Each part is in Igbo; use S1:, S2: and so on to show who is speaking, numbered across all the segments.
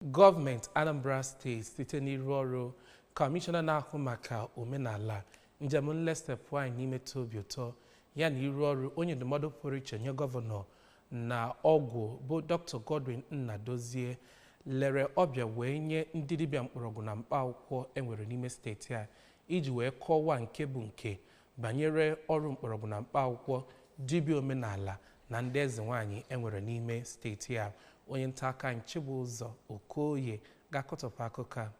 S1: Gọọmenti Anambra Steeti, site n'iru ọrụ kọmishọna na-ahụ maka omenala, njem nlesepụ anyị n'imetụ obi ụtọ ya na iru ọrụ onye ndụmọdụ pụrụ iche nye gọvanọ na ọgwụ bụ Dr. Godwin Nnadozie, lere ọbịa wee nye ndị dibịa mkpọrọgwụ na mkpa akwụkwọ enwere n'ime steeti a iji wee kọwaa nke bụ nke banyere ọrụ mkpọrọgwụ na mkpa akwụkwọ, dibịa omenala na ndị eze nwaanyị enwere n'ime steeti a. Onye nta aka Nchibụzọ Okoye ga-akọtọpụ akụkọ a.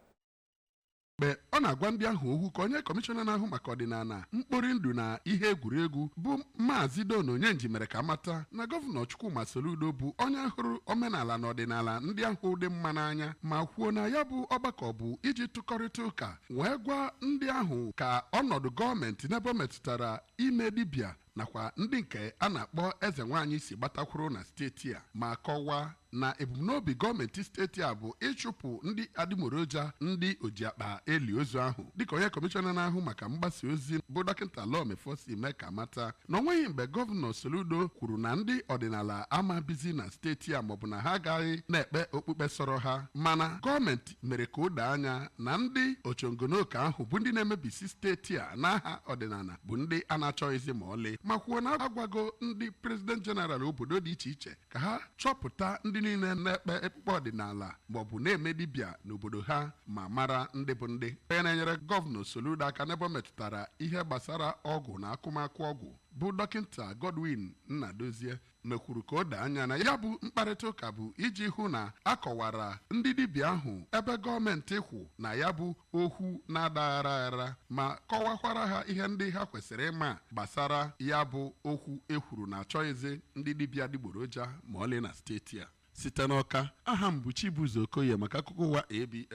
S2: Mgbe ọ na-agwa ndị ahụ okwu ka onye kọmishọna na-ahụ maka ọdịnala, mkpori ndụ na ihe egwuregwu bụ Maazị Don Onyenji mere ka mata na Gọvanọ Chukwuma Soludo bụ onye hụrụ omenala na ọdịnala ndị ahụ dị mma n'anya, ma kwuo na ya bụ ọgbakọ bụ iji tụkọrịta ụka wee gwa ndị ahụ ka ọnọdụ gọọmenti n'ebe ọ metụtara ime dibịa nakwa ndị nke a na-akpọ eze nwaanyị si gbatakwuru na steeti a, ma kọwaa na ebumnobi gọọmenti steeti a bụ ịchụpụ ndị adịgboroja, ndị ojiakpa eli ozu ahụ. Dịka onye kọmishọna na-ahụ maka mgbasa ozi bụ Dọkịta Law Mefor si mee ka mata na o nweghị mgbe Gọvanọ Soludo kwuru na ndị ọdịnala amabizi na steeti a maọbụ na ha agaghị na-ekpe okpukpe sọrọ ha, mana gọọmenti mere ka o doo anya na ndị ochongonoke ahụ bụ ndị na-emebisi steeti a n'aha ọdịnala bụ ndị a na-achọghịzi ma ọlị, ma kwuo na agwago ndị president general obodo dị iche iche ka ha chọpụta ndị niile na-ekpe ekpukpe ọdịnala maọbụ na-eme dibịa n'obodo ha ma mara ndị bụ ndị. Onye na-enyere Gọvanọ Soludo aka n'ebe ọ metụtara ihe gbasara ọgwụ na akụmakụ ọgwụ bụ Dọkịta Godwin Nnadozie mekwuru ka o doo anya na ya bụ mkparịta ụka bụ iji hụ na a kọwara ndị dibịa ahụ ebe gọọmenti kwụ na ya bụ okwu na-adaghara aghara, ma kọwakwara ha ihe ndị ha kwesịrị ịma gbasara ya bụ okwu ekwuru na achọghịzi ndị dibịa adịgboroja ma ọlị na steeti a. Site n'Ọka, aha m bụ Chibuzo Okoye maka akụkọ ụwa ABS.